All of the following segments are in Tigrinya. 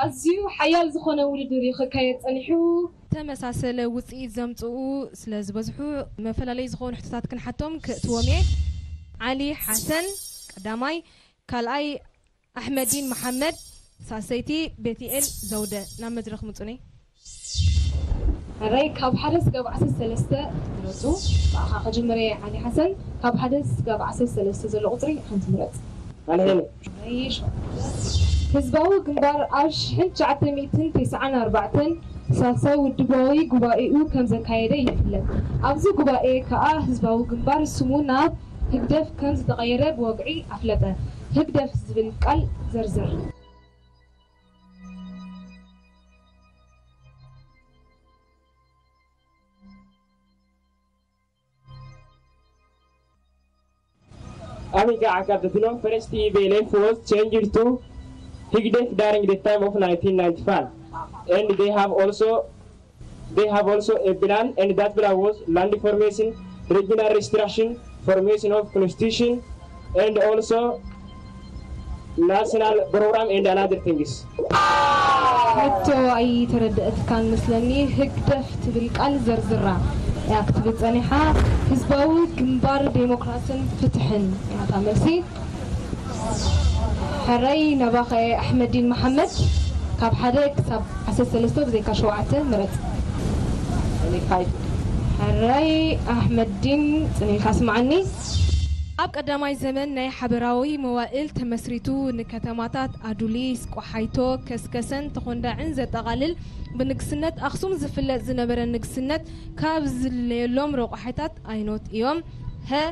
ኣዝዩ ሓያል ዝኾነ ውድድር እዩ ክካየድ ጸኒሑ። ተመሳሰለ ውጽኢት ዘምጽኡ ስለ ዝበዝሑ፣ መፈላለዪ ዝኾኑ ሕቶታት ክንሓቶም ክእትዎም እየ። ዓሊ ሓሰን ቀዳማይ፣ ካልኣይ ኣሕመዲን መሓመድ፣ ሳልሰይቲ ቤትኤል ዘውደ። ናብ መድረኽ ምጹኒ። ሕራይ ካብ ሓደ ስጋብ ዓሰርተ ሰለስተ ምረጹ። ብኣኻ ክጅምር እየ ዓሊ ሓሰን። ካብ ሓደ ስጋብ ዓሰርተ ሰለስተ ዘሎ ቁጽሪ ሓንቲ ምረጽ። ኣልሄነ። ህዝባዊ ግንባር ኣብ ሽሕን ትሽዓተ ሚእትን ተስዓን ኣርባዕተን ሳልሳይ ውድባዊ ጉባኤኡ ከም ዘካየደ ይፍለጥ። ኣብዚ ጉባኤ ከኣ ህዝባዊ ግንባር ስሙ ናብ ህግደፍ ከም ዝተቐየረ ብወግዒ ኣፍለጠ። ህግደፍ ዝብል ቃል ዘርዝር። Aminka Akabdino, first E B L F was changed to Higdef during the time of nineteen ninety-five, and they have also they have also a plan, and that plan was land formation, regional restructuring, formation of constitution, and also national program and another things. ሕቶ ኣይተረድአትካን መስለኒ። ህግደፍ ትብል ቃል ዘርዝራ እያ ክትብል ጸኒሓ። ህዝባዊ ግንባር ዴሞክራስን ፍትሕን እያ እታ መልሲ። ሕራይ ናባኸ ኣሕመዲን መሓመድ፣ ካብ ሓደ ክሳብ ዓሰርተ ሰለስተ ብዘይካ ሸውዓተ ምረጽ። ሕራይ ኣሕመዲን፣ ጽን ኢልካ ስምዓኒ። ኣብ ቀዳማይ ዘመን ናይ ሓበራዊ መዋእል ተመስሪቱ፣ ንከተማታት ኣዱሊስ፣ ቆሓይቶ፣ ከስከሰን ተኾንዳዕን ዘጠቓልል፣ ብንግስነት ኣኽሱም ዝፍለጥ ዝነበረ ንግስነት ካብ ዝለየሎም ረቋሒታት ኣይኖት እዮም። ሀ፣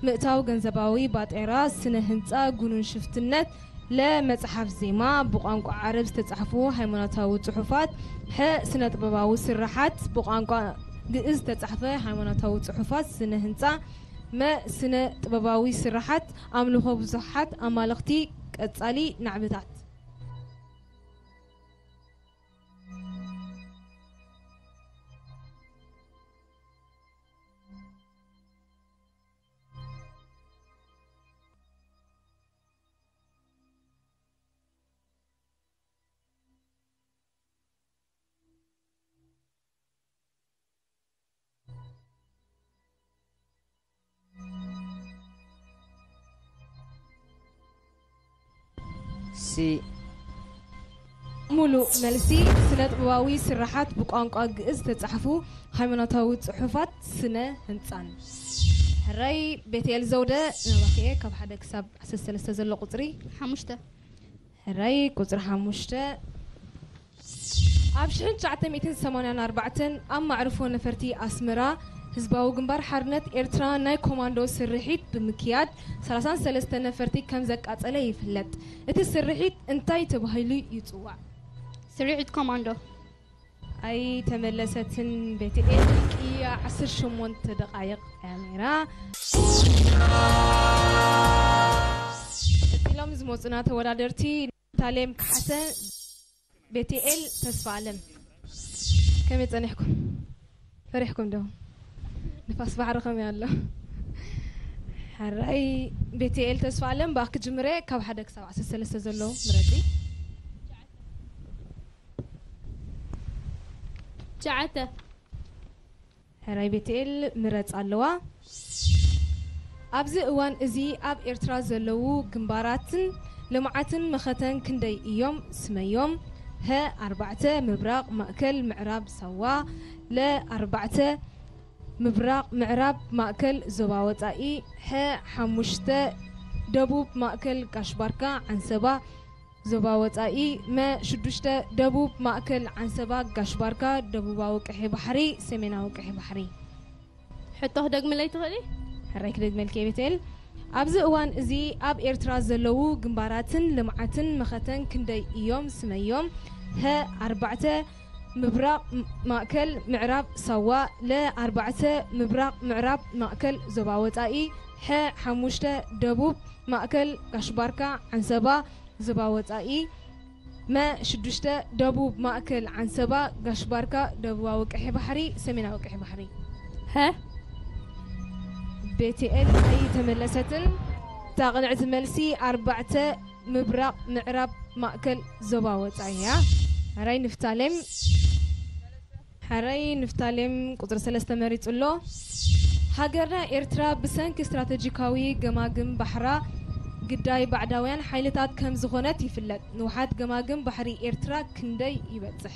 ምእታው ገንዘባዊ ባጤራ፣ ስነ ህንጻ፣ ጉኑን ሽፍትነት፣ ለ፣ መጽሓፍ ዜማ፣ ብቋንቋ ዓረብ ዝተጻሕፉ ሃይማኖታዊ ጽሑፋት፣ ሐ፣ ስነ ጥበባዊ ስርሓት፣ ብቋንቋ ግእዝ ዝተጻሕፈ ሃይማኖታዊ ጽሑፋት፣ ስነ ህንጻ፣ መ፣ ስነ ጥበባዊ ስርሓት፣ ኣምልኾ ብዙሓት ኣማልኽቲ፣ ቀጻሊ ናዕብታት። ሲ። ሙሉእ መልሲ፣ ስነ ጥበባዊ ስርሓት ብቋንቋ ግእዝ ዝተጻሕፉ ሃይማኖታዊ ጽሑፋት፣ ስነ ህንጻን። ሕራይ ቤትኤል ዘውደ፣ ናባኺ እየ። ካብ ሓደ ክሳብ ዓሰርተ ሰለስተ ዘሎ ቁጽሪ። ሓሙሽተ። ሕራይ ቁጽሪ ሓሙሽተ። ኣብ ሽሕን ትሽዓተ ሚእትን ሰማንያን ኣርባዕተን ኣብ ማዕርፎ ነፈርቲ ኣስመራ ህዝባዊ ግንባር ሓርነት ኤርትራ ናይ ኮማንዶ ስርሒት ብምክያድ ሰላሳን ሰለስተ ነፈርቲ ከም ዘቃጸለ ይፍለጥ። እቲ ስርሒት እንታይ ተባሂሉ ይጽዋዕ? ስርሒት ኮማንዶ። ኣይተመለሰትን ቤትኤል። ቅያ ዓሰርተ ሸሞንተ ደቓይቕ እያ ነይራ። ቀጺሎም ዝመጹና ተወዳደርቲ ንታሌም ካሕሰ፣ ቤትኤል ተስፋ ኣለም። ከመይ ጸኒሕኩም? ፈሪሕኩም ዶ? ንፋስ ባሕሪ ከመይ ኣሎ? ሕራይ ቤትኤል ተስፋ ኣለም፣ ብኣክ ጅምረ ካብ ሓደ ክሳብ ዓሰርተ ሰለስተ ዘለዉ ምረጺ። ትሽዓተ። ሕራይ ቤትኤል ምረጽ ኣለዋ። ኣብዚ እዋን እዚ ኣብ ኤርትራ ዘለዉ ግንባራትን ልምዓትን መኸተን ክንደይ እዮም? ስመዮም። ሀ፣ ኣርባዕተ፣ ምብራቕ፣ ማእከል፣ ምዕራብ፣ ሳዋ። ለ፣ ኣርባዕተ፣ ምብራቕ፣ ምዕራብ፣ ማእከል፣ ዞባ ወጻኢ። ሐ፣ ሓሙሽተ፣ ደቡብ፣ ማእከል፣ ጋሽ ባርካ፣ ዓንሰባ፣ ዞባ ወጻኢ። መ፣ ሽዱሽተ፣ ደቡብ፣ ማእከል፣ ዓንሰባ፣ ጋሽ ባርካ፣ ደቡባዊ ቀይሕ ባሕሪ፣ ሰሜናዊ ቀይሕ ባሕሪ። ሕቶ ክደግምለይ ትኽእሊ? ሕራይ ክደግመልኪ እየ ቤተል። ኣብዚ እዋን እዚ ኣብ ኤርትራ ዘለዉ ግንባራትን ልምዓትን መኸተን ክንደይ እዮም? ስመዮም። ሀ፣ ኣርባዕተ፣ ምብራቕ ም-፣ ማእከል ምዕራብ ሳዋ። ለ ኣርባዕተ ምብራቕ ምዕራብ ማእከል ዞባ ወጻኢ። ሐ ሓሙሽተ ደቡብ ማእከል ጋሽባርካ ዓንሰባ ዞባ ወጻኢ። መ ሽዱሽተ ደቡብ ማእከል ዓንሰባ ጋሽባርካ ደቡባዊ ቀይሕ ባሕሪ ሰሜናዊ ቀይሕ ባሕሪ። ሀ ቤትኤል ኣይተመለሰትን። እታ ቅንዕቲ መልሲ ኣርባዕተ ምብራቕ ምዕራብ ማእከል ዞባ ወጻኢ እያ። ሕራይ ንፍታሌም፣ ሕራይ ንፍታሌም ቁጽሪ ሰለስተ መሪጹ ኣሎ። ሃገርና ኤርትራ ብሰንኪ ስትራተጂካዊ ገማግም ባሕራ ግዳይ ባዕዳውያን ሓይልታት ከም ዝኾነት ይፍለጥ። ንውሓት ገማግም ባሕሪ ኤርትራ ክንደይ ይበጽሕ?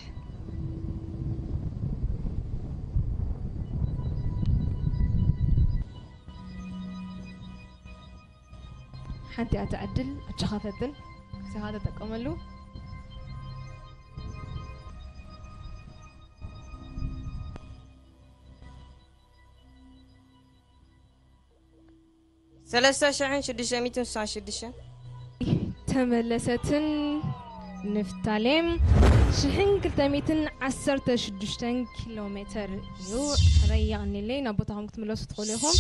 ሓንቲ እያ እታ ዕድል፣ ኣጆኻ ፈትን፣ ንስኻ ተጠቀመሉ። ሰለስተ ሽሕን ሽዱሽተ ሚእትን ስሳን ሽዱሽተን። ተመለሰትን ንፍታሌም ሽሕን ክልተ ሚእትን ዓሰርተ ሽዱሽተን ኪሎ ሜተር እዩ። ሕራይ የቐንየለይ፣ ናብ ቦታኹም ክትምለሱ ትኽእሉ ኢኹም።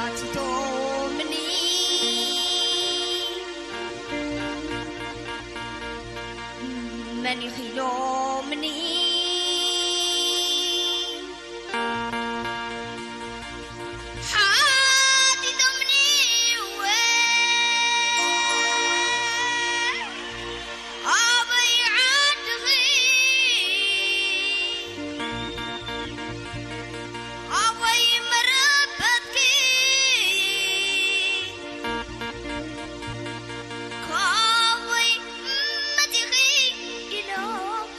ሓቲቶምኒ መን ኢኺ ኢሎምኒ። ሓቲቶምኒ እወ ኣበይ ዓድኺ ኣበይ መረበትኪ ካበይ መጺኺ ኢሎም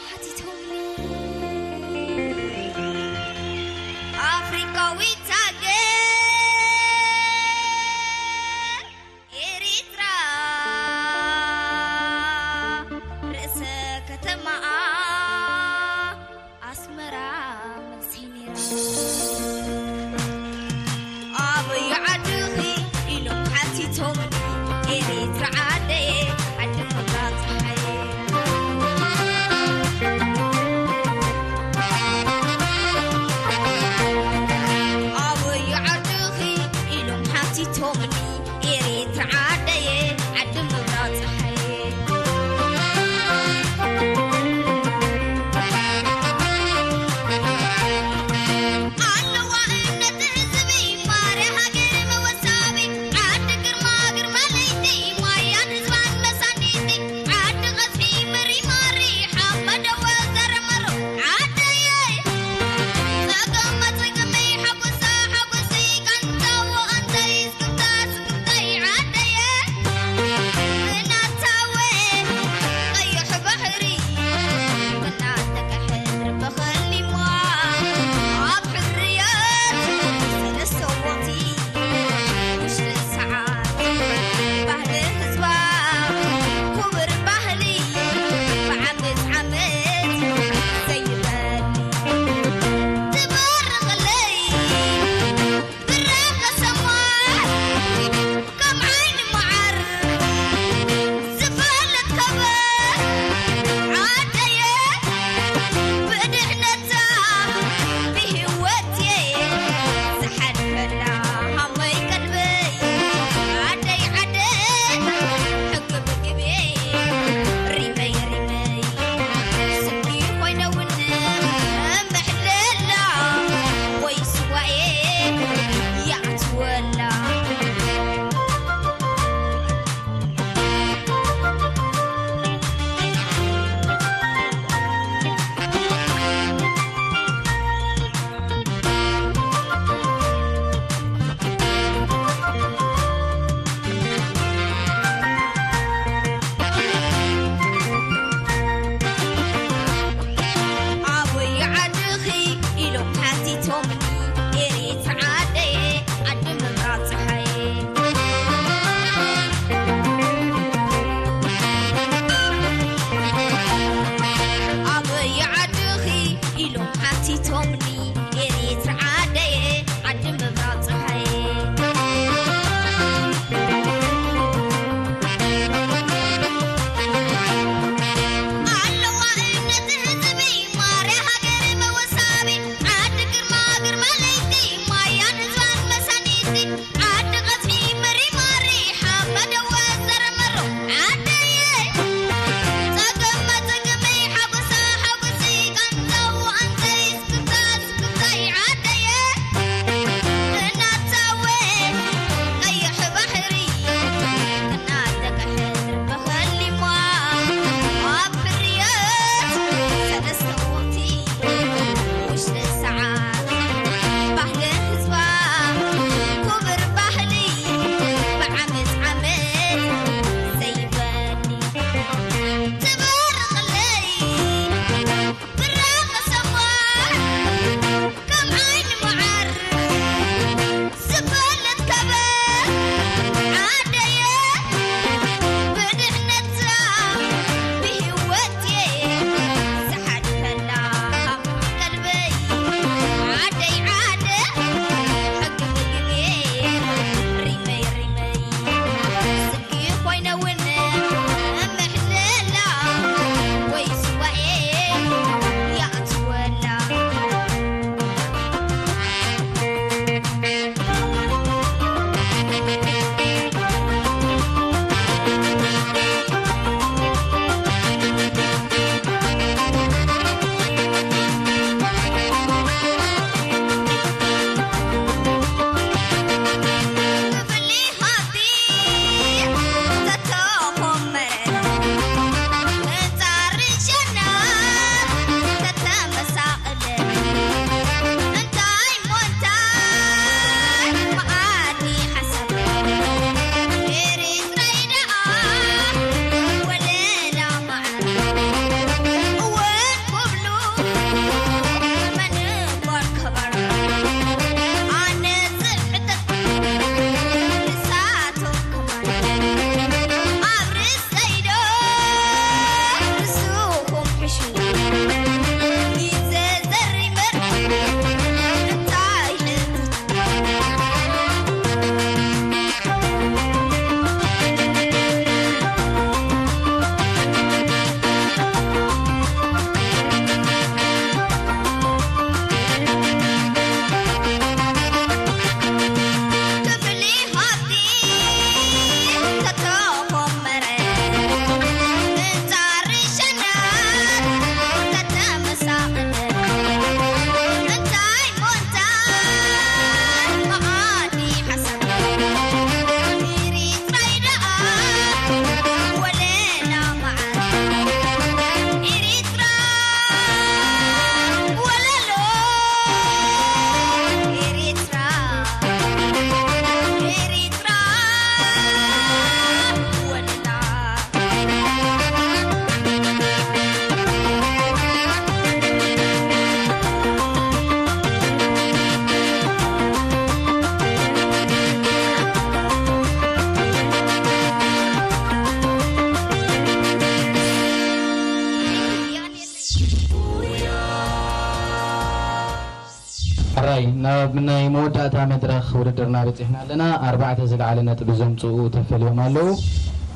ሕራይ ናብ ናይ መወዳእታ መድረኽ ውድድርና በፂሕና ኣለና። ኣርባዕተ ዝለዓለ ነጥቢ ዘምፅኡ ተፈልዮም ኣለዉ።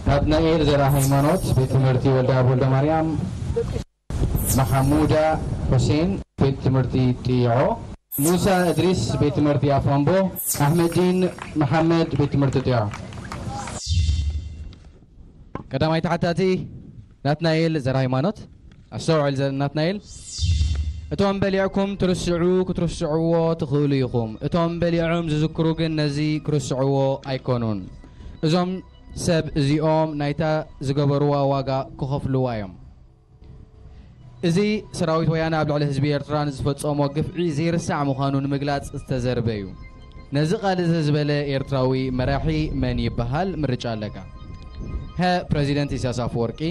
ናትናኤል ዘርኣ ሃይማኖት፣ ቤት ትምህርቲ ወልደኣብ ወልደ ማርያም። መሓሙዳ ሑሴን፣ ቤት ትምህርቲ ጥይዖ። ሙሳ እድሪስ፣ ቤት ትምህርቲ ኣፋምቦ። ኣሕመዲን መሓመድ፣ ቤት ትምህርቲ ጥይዖ። ቀዳማይ ተሓታቲ ናትናኤል ዘርሃይማኖት። ኣስተውዕል ዘ-፣ ናትናኤል። እቶም በሊዕኩም ትርስዑ ክትርስዕዎ ትኽእሉ ኢኹም። እቶም በሊዖም ዝዝክሩ ግን ነዚ ክርስዕዎ ኣይኮኑን። እዞም ሰብ እዚኦም ናይታ ዝገበርዋ ዋጋ ክኸፍልዋ እዮም። እዚ ሰራዊት ወያነ ኣብ ልዕሊ ህዝቢ ኤርትራ ንዝፈጸሞ ግፍዒ ዘይርሳዕ ምዃኑ ንምግላጽ ዝተዘርበ እዩ። ነዚ ቃል እዚ ዝበለ ኤርትራዊ መራሒ መን ይበሃል? ምርጫ ኣለካ። ሀ፣ ፕረዚደንት ኢሳያስ ኣፈወርቂ።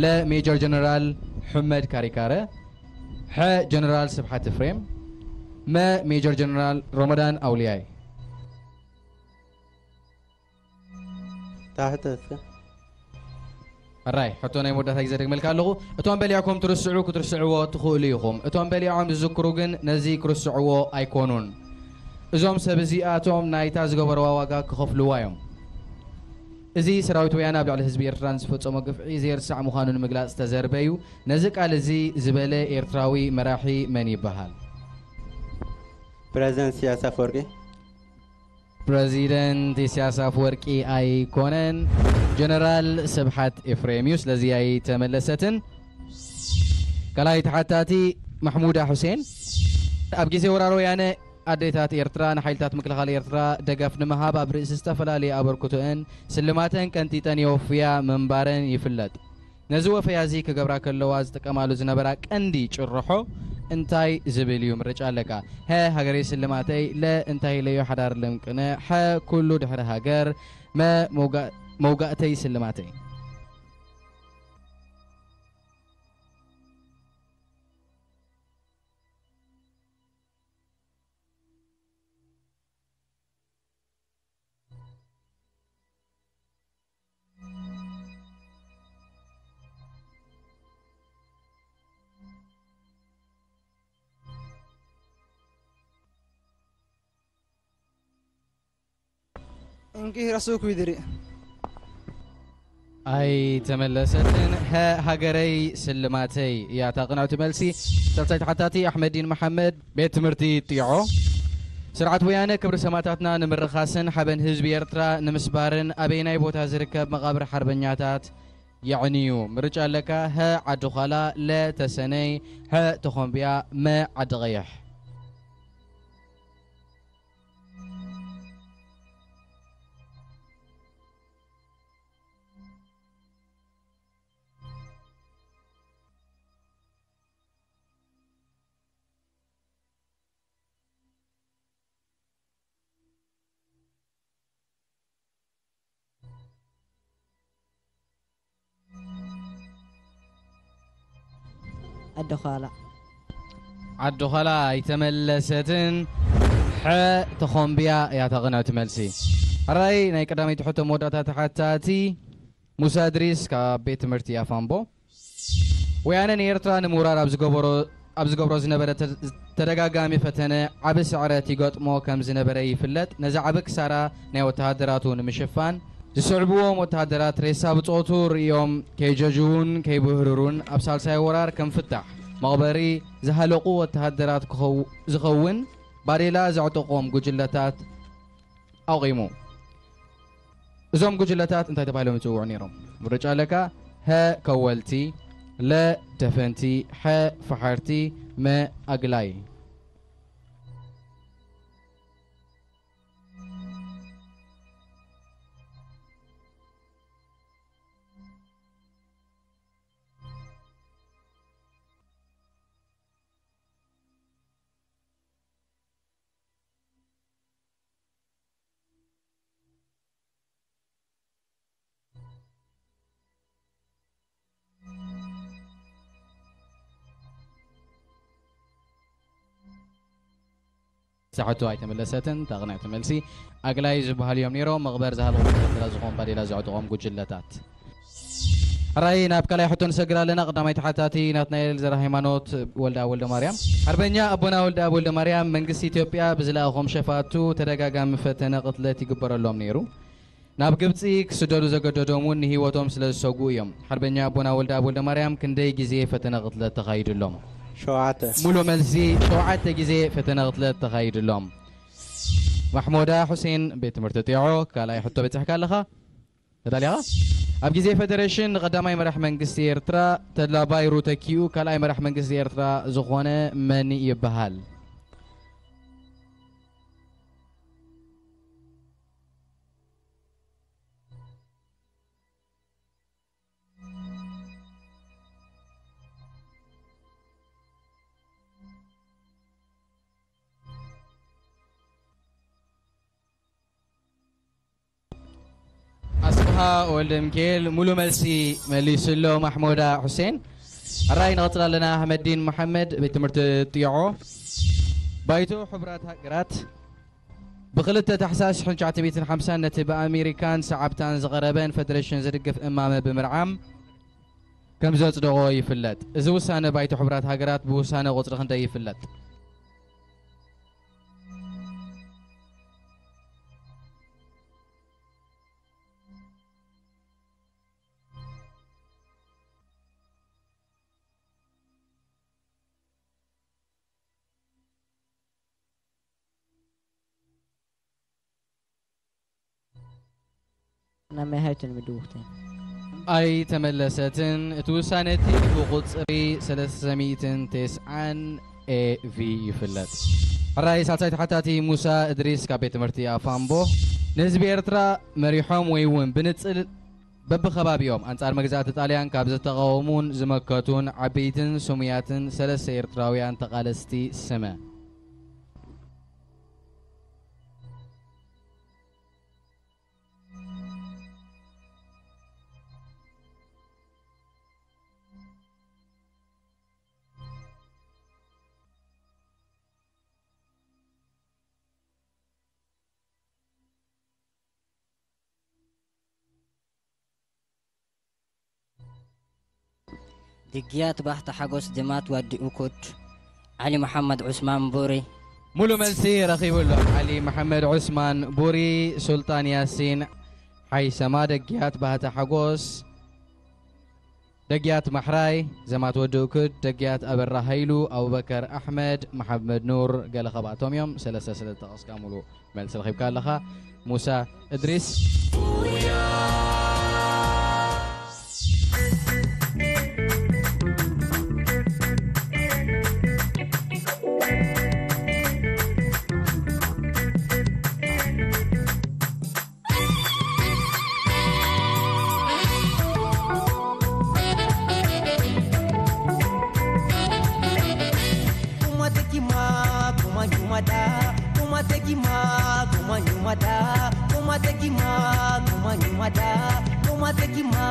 ለ፣ ሜጀር ጀነራል ሑመድ ካሪካረ። ሐ፣ ጀነራል ስብሓት ኤፍሬም። መ፣ ሜጀር ጀነራል ሮመዳን ኣውልያይ። ታሕተ እስከ። ሕራይ፣ ሕቶ ናይ መወዳእታ ግዜ ደግመልካ ኣለኹ። እቶም በሊዕኩም ትርስዑ ክትርስዕዎ ትኽእሉ ኢኹም። እቶም በሊዖም ዝዝክሩ ግን ነዚ ክርስዕዎ ኣይኮኑን። እዞም ሰብ እዚኣቶም ናይታ ዝገበርዋ ዋጋ ክኸፍልዋ እዮም። እዚ ሰራዊት ወያነ ኣብ ልዕሊ ህዝቢ ኤርትራ ንዝፈጸሞ ግፍዒ ዘይርሳዕ ምዃኑ ንምግላጽ ዝተዘርበ እዩ። ነዚ ቃል እዚ ዝበለ ኤርትራዊ መራሒ መን ይበሃል? ፕረዚደንት ኢሳያስ ኣፈወርቂ። ፕረዚደንት ኢሳያስ ኣፈወርቂ ኣይኮነን፣ ጀነራል ስብሓት ኤፍሬም እዩ። ስለዚ ኣይተመለሰትን። ካልኣይ ተሓታቲ ማሕሙዳ ሑሴን። ኣብ ግዜ ወራር ወያነ ኣዴታት ኤርትራ ንሓይልታት ምክልኻል ኤርትራ ደገፍ ንምሃብ ኣብ ርእሲ ዝተፈላለዩ ኣበርክቶአን ስልማተን ቀንጢጠን የወፍያ ምንባረን ይፍለጥ። ነዚ ወፈያ እዚ ክገብራ ከለዋ ዝጥቀማሉ ዝነበራ ቀንዲ ጭርሖ እንታይ ዝብል እዩ? ምርጫ ኣለካ። ሀ፣ ሃገረይ ስልማተይ። ለ፣ እንታይ ኢለዮ ሓዳር ልምቅነ። ሐ፣ ኩሉ ድሕሪ ሃገር። መ፣ መውጋ-፣ መውጋእተይ ስልማተይ። እንኪ ረሱኩ ይድሪ። ኣይተመለሰትን። ሀ፣ ሃገረይ ስልማተይ እያ እታ ቅንዕቲ መልሲ። ሳልሳይ ተሓታቲ ኣሕመዲን መሓመድ፣ ቤት ትምህርቲ ጢዖ። ስርዓት ወያነ ክብሪ ሰማእታትና ንምርኻስን ሓበን ህዝቢ ኤርትራ ንምስባርን ኣበየናይ ቦታ ዝርከብ መቓብር ሓርበኛታት የዕንዩ? ምርጫ ኣለካ። ሀ፣ ዓዲ ዃላ። ለ፣ ተሰነይ። ሐ፣ ተኾምብያ። መ፣ ዓዲ ቀይሕ። ዓዲ ዃላ። ዓዲ ዃላ ኣይተመለሰትን። ሐ፣ ተኾምብያ እያ እታ ቅንዕቲ መልሲ። ሕራይ፣ ናይ ቀዳመይቲ ሕቶ መወዳእታ ተሓታቲ ሙሳ እድሪስ ካብ ቤት ትምህርቲ ኣፋምቦ። ወያነ ንኤርትራ ንምውራር ኣብ ዝገበሮ፣ ኣብ ዝገብሮ ዝነበረ ተ-፣ ተደጋጋሚ ፈተነ ዓቢ ስዕረት ይገጥሞ ከም ዝነበረ ይፍለጥ። ነዚ ዓቢ ክሳራ ናይ ወተሃደራቱ ንምሽፋን፣ ዝስዕብዎም ወተሃደራት ሬሳ ብጾቱ ርእዮም ከይጀጅዉን ከይብህርሩን፣ ኣብ ሳልሳይ ወራር ከም ፍታሕ መቕበሪ ዝሃለቑ ወተሃደራት ክኸው-፣ ዝኸውን ባዴላ ዘዕጠቖም ጉጅለታት ኣቑሙ። እዞም ጉጅለታት እንታይ ተባሂሎም ይጽውዑ ነይሮም? ምርጫ ኣለካ። ሀ፣ ከወልቲ። ለ፣ ደፈንቲ። ሐ፣ ፈሓርቲ። መ፣ ኣግላይ። ሳሕቶ ኣይተመለሰትን። እታ ቅንዕቲ መልሲ ኣግላይ ዝበሃሉ እዮም ነይሮም፣ መቕበር ዝሃለቑ ወታደራት ዝኾኑ ባዴላ ዘዕጠቖም ጉጅለታት። ሕራይ ናብ ካልኣይ ሕቶ ንሰግር ኣለና። ቀዳማይ ተሓታቲ ናትናኤል ዘርኣሃይማኖት ወልደኣብ ወልደማርያም። ሓርበኛ ኣቦና ወልደኣብ ወልደማርያም መንግስቲ ኢትዮጵያ ብዝለኣኾም ሸፋቱ ተደጋጋሚ ፈተነ ቅትለት ይግበረሎም ነይሩ። ናብ ግብጺ ክስደዱ ዘገደዶም እውን ንህይወቶም ስለ ዝሰግኡ እዮም። ሓርበኛ ኣቦና ወልደኣብ ወልደማርያም ክንደይ ግዜ ፈተነ ቅትለት ተኻይድሎም? ሸውዓተ። ሙሉእ መልሲ፣ ሸውዓተ ግዜ ፈተነ ቅትለት ተኻይድሎም። ማሕሞዳ ሑሴን፣ ቤት ትምህርቲ ጢዖ፣ ካልኣይ ሕቶ በጺሕካ ኣለኻ። ተዳሊኻ? ኣብ ግዜ ፈደረሽን ንቐዳማይ መራሕ መንግስቲ ኤርትራ ተድላ ባይሩ ተኪኡ ካልኣይ መራሕ መንግስቲ ኤርትራ ዝኾነ መን ይበሃል? ኣስፍሃ ወልደ ሚካኤል ሙሉ መልሲ መሊሱ ኣሎ። ማሕሞዳ ሑሴን። ሕራይ ንቐጽል ኣለና። ኣሕመዲን መሓመድ፣ ቤት ትምህርቲ ጢዖ። ባይቶ ሕቡራት ሃገራት ብክልተ ታሕሳስ ሽሕን ትሽዓተ ሚእትን ሓምሳን ነቲ ብኣሜሪካን ሰዓብታን ዝቐረበን ፈደረሽን ዝድግፍ እማመ ብምርዓም ከም ዘጽደቖ ይፍለጥ። እዚ ውሳነ ባይቶ ሕቡራት ሃገራት ብውሳነ ቁጽሪ ክንደይ ይፍለጥ? ናብ መይ ሃይትን ምድውኽትን? ኣይተመለሰትን። እቲ ውሳነ እቲ ብቁጽሪ ሰለስተ ሚእትን ተስዓን ኤ ቪ ይፍለጥ። ሕራይ ሳልሳይ ተሓታቲ ሙሳ እድሪስ ካብ ቤት ትምህርቲ ኣፋምቦ። ንህዝቢ ኤርትራ መሪሖም ወይ እውን ብንጽል በብኸባቢኦም ኣንጻር መግዛእቲ ጣልያን ካብ ዝተቓወሙን ዝመከቱን ዓበይትን ስሙያትን ሰለስተ ኤርትራውያን ተቓለስቲ ስመ። ድግያት ባህታ ሓጎስ ድማት ወዲ ኡኩድ ዓሊ መሓመድ ዑስማን ቡሪ። ሙሉ መልሲ ረኺቡ ኣሎ። ዓሊ መሓመድ ዑስማን ቡሪ፣ ሱልጣን ያሲን ሓይሰማ፣ ደግያት ባህታ ሓጎስ፣ ደግያት ማሕራይ ዘማት ወዲ ኡኩድ፣ ደግያት ኣበራ ሃይሉ፣ ኣቡበከር ኣሕመድ፣ መሓመድ ኑር፣ ገለ ካብኣቶም እዮም። ሰለስተ ስለ ዝጠቐስካ ሙሉ መልሲ ረኺብካ ኣለኻ። ሙሳ እድሪስ። Kuma tekima, kuma nyumada, kuma tekima, kuma nyumada, kuma tekima, kuma nyumada, kuma tekima,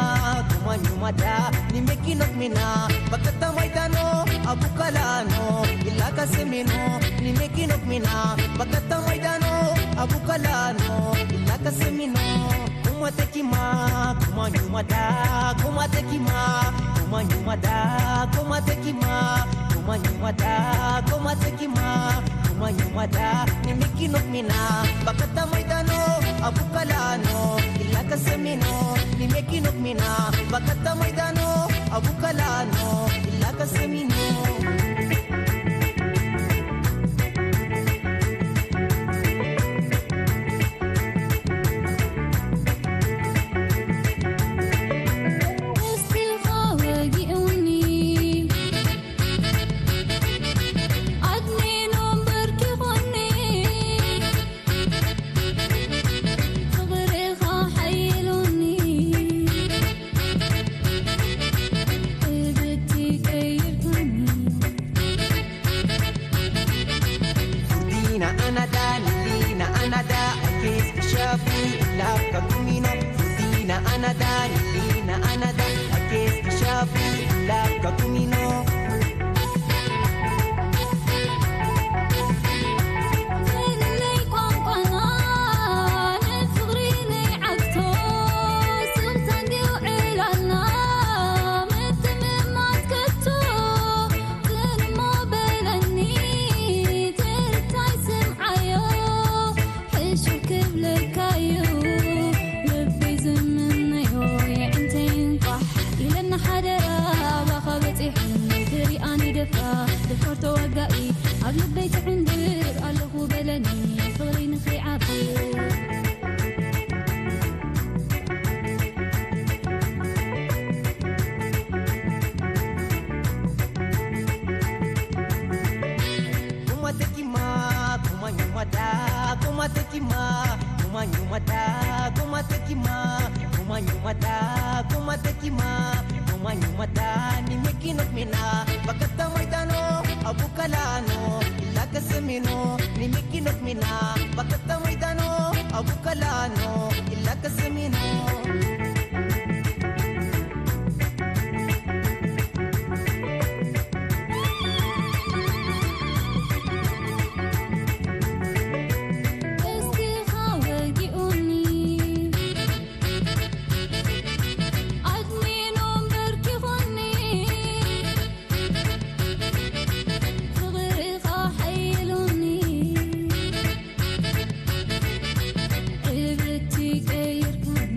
kuma nyumada. Ni meki nok mina, bakata maidano, abukalano, ilaka semino. Ni meki nok mina, bakata maidano, abukalano, ilaka semino. Kuma tekima, kuma nyumada, kuma tekima, kuma nyumada, kuma tekima, kuma nyumada, kuma tekima, kuma nyumada. Ni meki nok mina, bakata maidano, abukalano, ilaka semino. Ni meki nok mina, bakata maidano, abukalano, ilaka semino. Furdina anada, nilina anada, akis kishafi, lab kakumino. Furdina anada, nilina anada, akis kishafi, lab kakumino. ድሕር ተዋጋኢ ኣብ ልበይ ትዕንድር ኣለኹ በለኒ ፍቕሪ ንኸይዓቢ። Kuma te kima, kuma nyuma da, kuma te kima, kuma nyuma da, kuma te kima, kuma nyuma da, kuma te kima, kuma nyuma da, ni miki nok mina, bakata maidano, abukalano, ila kasemino, ni miki nok mina, bakata maidano, abukalano, ila kasemino. እስቲኻ ወጊኡኒ፣ ኣድሚኖም በርኪኹኒ፣ ፍቕርኻ ሓይሉኒ፣ ዕብቲ ቀይርካኒ።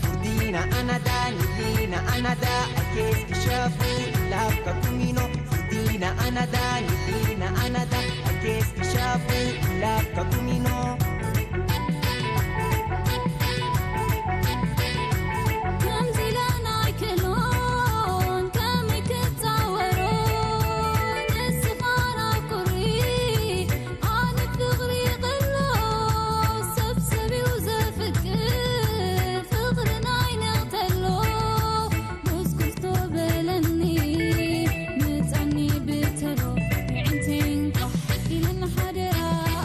Furdina anada, nilina anada, akeski shafu, lafka kumino. Furdina anada, nilina anada, akeski shafu, lafka kumino. ከምዚ ኢለን ኣይክእሎን ከመይ ክጻወሮ ንስኻ ናብ ቁሪ ኣነ ፍቕሪ ይቕሎ ሰብ ሰብ እዩ ዘፍቅር ፍቕሪ ናይ ነቕተሎ ሙስኩፍቶ በለኒ ምጸኒ ብተሎ የዒንተይን ቋሕ ኢለን ሓደራ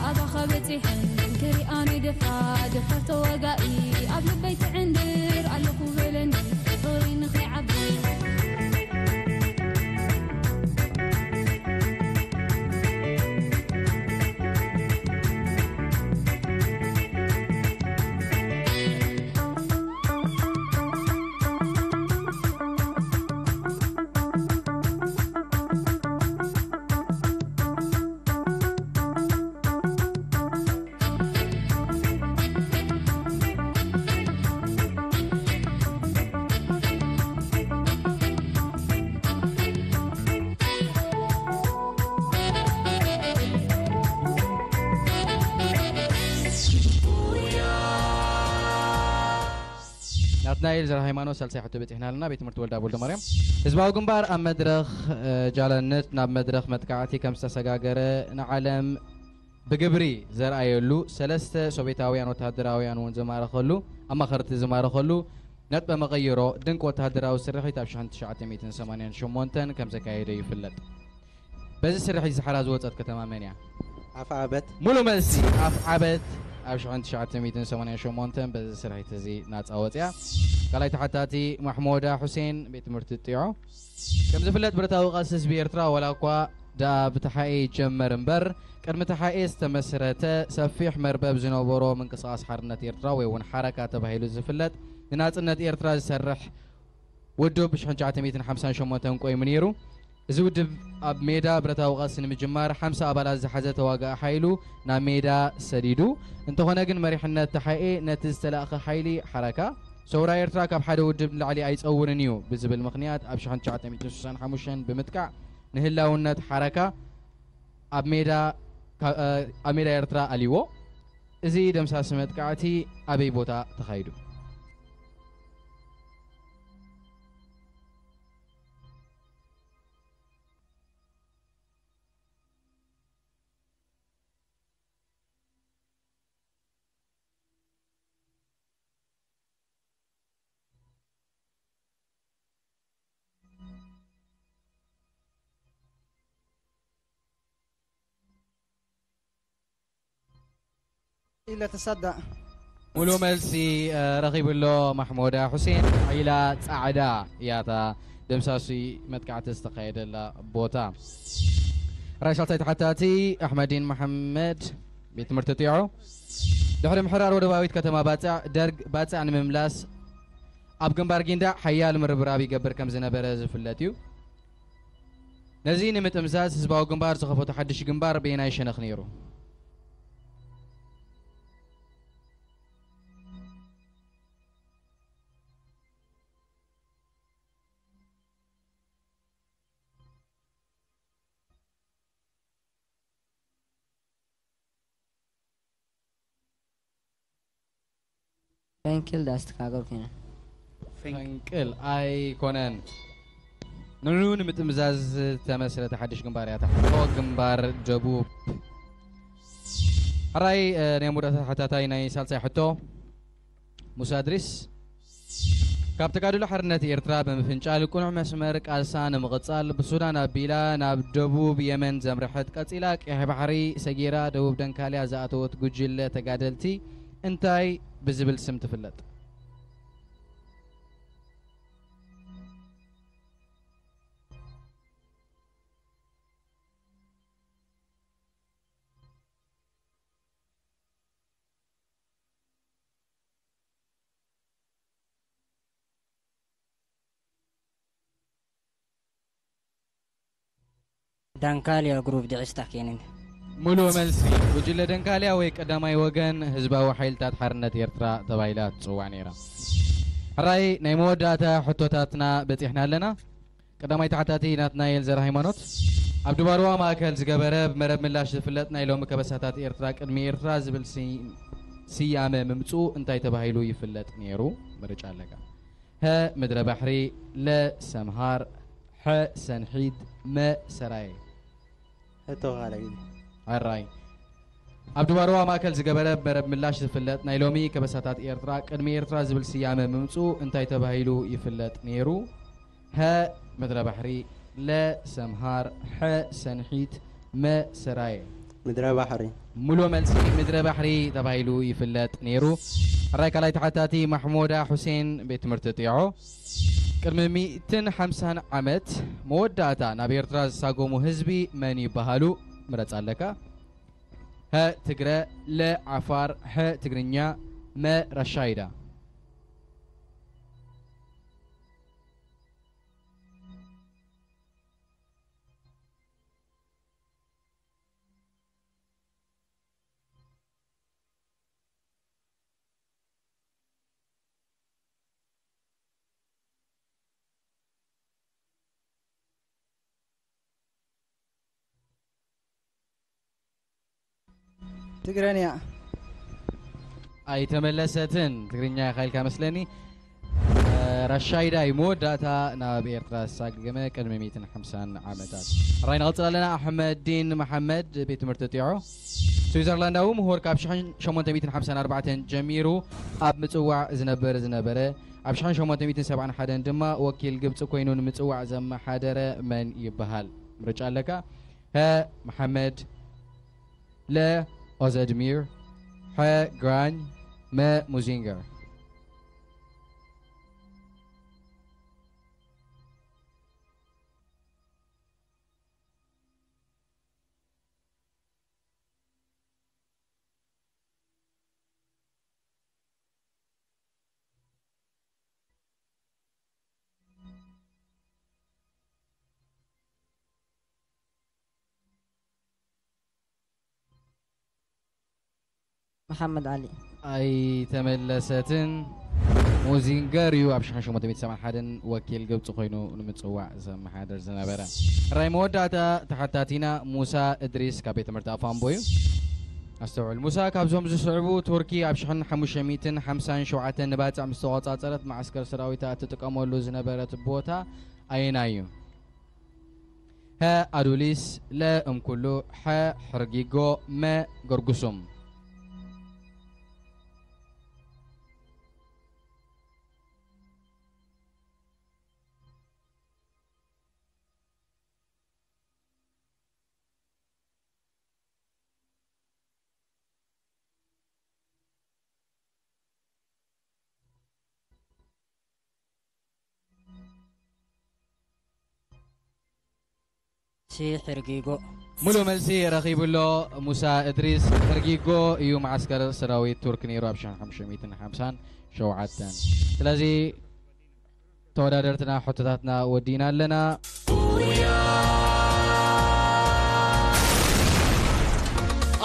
ኣባኻ በጺሐን ከሪኣኒ ደፋ ደፋር ተዋጋኢ ኣብ ልበይ ትዕንድር ኣለኹ በለኒ ፍቕሪ ንኸይዓቢ። ናትናኤል ዘርሃይማኖት ሳልሳይ ሕቶ በፂሕና ኣለና። ቤት ትምህርቲ ወልዳ ወልደ ማርያም። ህዝባዊ ግንባር ኣብ መድረኽ እ፣ ጃላነት ናብ መድረኽ መጥቃዕቲ ከም ዝተሰጋገረ ንዓለም ብግብሪ ዘርኣየሉ፣ ሰለስተ ሶቬታውያን ወተሃደራውያን እውን ዝማረኸሉ፣ ኣማኸርቲ ዝማረኸሉ ነጥበ መቐይሮ ድንቂ ወተሃደራዊ ስርሒት ኣብ ሽሕን ትሽዓተ ሚእትን ሰማንያን ሸሞንተን ከም ዘካየደ ይፍለጥ። በዚ ስርሒት ዝሓራ ዝወጸት ከተማ መን እያ? ኣፍዓበት። ሙሉ መልሲ፣ ኣፍዓበት ኣብ ሽሕን ትሽዓተ ሚእትን ሰማንያን ሸሞንተን በዚ ስርሒት እዚ ናጻ ወጽያ። ካልኣይ ተሓታቲ ማሕሙዳ ሑሴን፣ ቤት ትምህርቲ ጢዖ። ከም ዝፍለጥ ብረታዊ ቃልሲ ህዝቢ ኤርትራ ዋላ እኳ ደኣ ብተሓኤ ይጀመር እምበር፣ ቅድሚ ተሓኤ ዝተመስረተ ሰፊሕ መርበብ ዝነበሮ ምንቅስቓስ ሓርነት ኤርትራ ወይ እውን ሓረካ ተባሂሉ ዝፍለጥ ንናጽነት ኤርትራ ዝሰርሕ ውድብ ሽሕን ትሽዓተ ሚእትን ሓምሳን ሸሞንተን ቆይሙ ነይሩ። እዚ ውድብ ኣብ ሜዳ ብረታዊ ቃልሲ ንምጅማር ሓምሳ ኣባላት ዝሓዘ ተዋጋኢ ሓይሉ ናብ ሜዳ ሰዲዱ። እንተኾነ ግን መሪሕነት ተሓኤ ነቲ ዝተላእኸ ሓይሊ ሓረካ ሰውራ ኤርትራ ካብ ሓደ ውድብ ንላዕሊ ኣይጸውርን እዩ ብዝብል ምኽንያት ኣብ ሽሕን ትሽዓተ ሚእትን ስሳን ሓሙሽተን ብምጥቃዕ ንህላውነት ሓረካ ኣብ ሜዳ ካ-፣ እ፣ ኣብ ሜዳ ኤርትራ ኣልይዎ። እዚ ደምሳሲ መጥቃዕቲ ኣበይ ቦታ ተኻይዱ? ኢለ ተሰዳእ። ሙሉ መልሲ፣ እ፣ ረኺቡ ኣሎ ማሕሙዳ ሑሴን። ዒላ ጻዕዳ እያ እታ ደምሳሲ መጥቃዕቲ ዝተኻየደላ ቦታ። ራይ ሳልሳይ ተሓታቲ ኣሕመዲን መሓመድ፣ ቤት ትምህርቲ ጢዖ። ድሕሪ ምሕራር ወደባዊት ከተማ ባጽዕ፣ ደርግ ባጽዕ ንምምላስ ኣብ ግንባር ጊንዳዕ ሓያል ምርብራብ ይገብር ከም ዝነበረ ዝፍለጥ እዩ። ነዚ ንምጥምዛዝ ህዝባዊ ግንባር ዝኸፈቶ ሓድሽ ግንባር በየናይ ሸነኽ ነይሩ? ፈንቅል ዳስ ተካገር ኮይና። ፈንቅል ኣይኮነን። ንዑ ንምጥምዛዝ ዝተመስረተ ሓድሽ ግንባር እያ ተሕቶ፣ ግንባር ደቡብ። ሕራይ፣ እ፣ ናይ መወዳእታ ተሓታታይ ናይ ሳልሳይ ሕቶ፣ ሙሳ እድሪስ። ካብ ተጋድሎ ሓርነት ኤርትራ ብምፍንጫል ቅኑዕ መስመር ቃልሳ ንምቕጻል ብሱዳን ኣቢላ ናብ ደቡብ የመን ዘምርሐት፣ ቀጺላ ቀይሕ ባሕሪ ሰጊራ ደቡብ ደንካልያ ዝኣተወት ጉጅለ ተጋደልቲ እንታይ ብዝብል ስም ትፍለጥ? ዳንካልያ ግሩፕ ድዕስታ ኬንን። ሙሉእ መልሲ። ጉጅለ ደንካልያ ወይ ቀዳማይ ወገን ህዝባዊ ሓይልታት ሓርነት ኤርትራ ተባሂላ ትጽዋዕ ነይራ። ሕራይ፣ ናይ መወዳእታ ሕቶታትና በጺሕና ኣለና። ቀዳማይ ተሓታቲ ናትናኤል ዘርሃይማኖት። ኣብ ድባርዋ ማእከል ዝገበረ ብመረብ ምላሽ ዝፍለጥ ናይ ሎሚ ከበሳታት ኤርትራ ቅድሚ ኤርትራ ዝብል ሲ-፣ ስያመ ምምጽኡ እንታይ ተባሂሉ ይፍለጥ ነይሩ? ምርጫ ኣለካ። ሀ ምድረ ባሕሪ፣ ለ ሰምሃር፣ ሐ ሰንሒት፣ መ ሰራየ። እተወሃለ ግዜ። ሕራይ። ኣብ ድባርዋ ማእከል ዝገበረ ብመረብ ምላሽ ዝፍለጥ ናይ ሎሚ ከበሳታት ኤርትራ ቅድሚ ኤርትራ ዝብል ስያመ ምምጽኡ እንታይ ተባሂሉ ይፍለጥ ነይሩ? ሀ ምድረ ባሕሪ፣ ለ ሰምሃር፣ ሐ ሰንሒት፣ መ ሰራየ። ምድረ ባሕሪ። ሙሉእ መልሲ ምድረ ባሕሪ ተባሂሉ ይፍለጥ ነይሩ። ሕራይ ካልኣይ ተሓታቲ ማሕሙዳ ሑሴን ቤት ትምህርቲ ጢዖ። ቅድሚ ሚእትን ሓምሳን ዓመት መወዳእታ ናብ ኤርትራ ዝሳጎሙ ህዝቢ መን ይበሃሉ? ምረጽ ኣለካ። ሀ ትግረ፣ ለ ዓፋር፣ ሐ ትግርኛ፣ መ ራሻይዳ። ትግረንያ። ኣይተመለሰትን። ትግርኛ ኢኻ ኢልካ መስለኒ። እ፣ ራሻይዳ እዩ መወዳእታ ናብ ኤርትራ ዝሳገመ ቅድሚ ሚእትን ሓምሳን ዓመታት። ሕራይ ንቐጽል ኣለና። ኣሕመዲን መሓመድ ቤት ትምህርቲ ጢዖ። ስዊዘርላንዳዊ ምሁር ካብ ሽሕን ሸሞንተ ሚእትን ሓምሳን ኣርባዕተን ጀሚሩ ኣብ ምጽዋዕ ዝነበር ዝነበረ፣ ኣብ ሽሕን ሸሞንተ ሚእትን ሰብዓን ሓደን ድማ ወኪል ግብጺ ኮይኑ ንምጽዋዕ ዘመሓደረ መን ይበሃል? ምርጫ ኣለካ። ሀ መሓመድ፣ ለ ኦዘድሚር፣ ሐ ግራኝ፣ መ ሙዚንገር። መሓመድ ዓሊ። ኣይተመለሰትን። ሙዚንገር እዩ ኣብ ሽሕን ሸሞንተ ሚእትን ሰብዓን ሓደን ወኪል ግብጺ ኮይኑ ንምጽዋዕ ዘመሓደር ዝነበረ። ራይ መወዳእታ ተሓታቲና ሙሳ እድሪስ ካብ ቤት ትምህርቲ ኣፋምቦ እዩ። ኣስተውዕል፣ ሙሳ ካብዞም ዝስዕቡ ቱርኪ ኣብ ሽሕን ሓሙሽተ ሚእትን ሓምሳን ሸውዓተን ንባጽዕ ምስ ተቖጻጸረት መዓስከር ሰራዊታ እትጥቀመሉ ዝነበረት ቦታ ኣየናይ እዩ? ሀ ኣዱሊስ፣ ለ እምኩሉ፣ ሐ ሕርጊጎ፣ መ ገርጉሱም። ሲ ሕርጊጎ። ሙሉእ መልሲ ረኺቡ ኣሎ ሙሳ እድሪስ። ሕርጊጎ እዩ መዓስከር ሰራዊት ቱርክ ነይሩ ኣብ ሽሕን ሓሙሽተ ሚእትን ሓምሳን ሸውዓተን። ስለዚ ተወዳደርትና ሕቶታትና ወዲና ኣለና።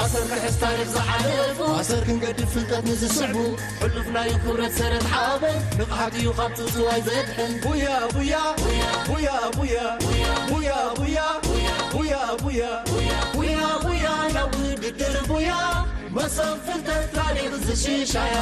ኣሰር ክሕዝ ታሪኽ ዝሓለፉ ኣሰር ክንገድፍ ፍልጠት ንዝስዕቡ ሕሉፍ ናይ ክብረት ሰረት ሓበን ንቕሓት እዩ ካብ ጽውጽዋይ ዘድሕን ቡያ ቡያ ቡያ ቡያ ቡያ ቡያ ቡያ ቡያ ቡያ ቡያ ቡያ ናብ ውድድር ቡያ መሰብ ፍልጠት ታሪኽ ዝሽሻያ።